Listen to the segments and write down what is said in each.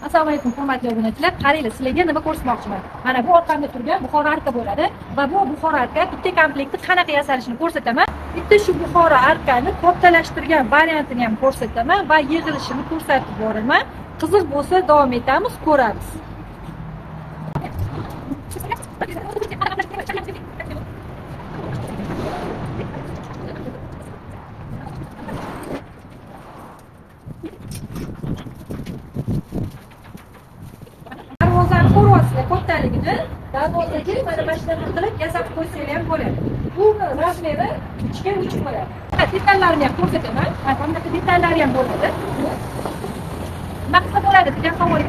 Assalomu alaykum, hurmatli obunachilar. Qaranglar, sizlarga nima ko'rsatmoqchiman. Mana bu orqamda turgan Buxoro arka bo'ladi va bu Buxoro arka bitta komplektni qanaqa yasalishini ko'rsataman. Bitta shu Buxoro arkani kattalashtirgan variantini ham ko'rsataman va yig'ilishini ko'rsatib boraman. Qiziq bo'lsa davom etamiz, ko'ramiz. Darvozani ko'ryapsizlar kattaligini. Darvozaga mana shunaqa qilib yasab qo'ysanglar ham bo'ladi. Bu razmeri 3 ga 3 bo'ladi. Detallarini ham ko'rsataman. Mana bunaqa detallari ham bo'ladi. Nima qilsa bo'ladi degan savol.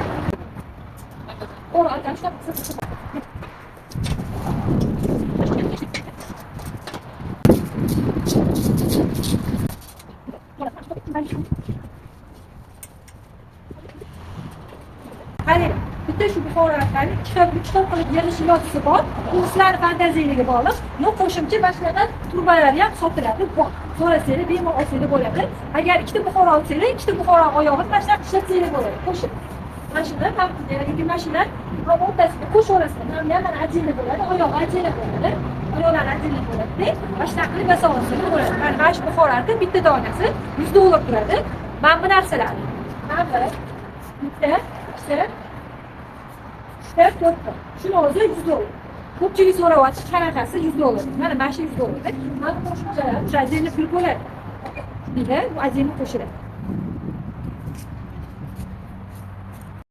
Qarang, bitta shu Buxoro arkani ikki xil, uch xil qilib yig'ish ilojisi bor. Bu sizlarni fantaziyaligiga bog'liq. Но qo'shimcha mana shunaqa trubalari ham sotiladi, bor. So'rasanglar, bemalol olsanglar bo'ladi. Agar ikkita Buxoro olsanglar, ikkita Buxoro oyog'ini mana shunaqa ishlatsanglar bo'ladi, qo'shib. Mana shuni ham yoki mana shuni ham o'rtasiga qo'shaverasizlar. Mana ham mana отдельно bo'ladi, oyog'i отдельно bo'ladi. Oyoqlari отдельно bo'ladi. Mana shunaqa qilib yasab olsanglar bo'ladi. Mana shu Buxoro arka bitta donasi $100 turadi. Mana bu narsalar. Mana bu bitta, ikkita, uchta, to'rtta. Shuni o'zi $100. Ko'pchilik so'rayapti, qanaqasi $100. Mana shu $100. Mana bu qo'shimchalar, o'sha отдельно pul bo'ladi. Deydi, bu отдельно qo'shiladi.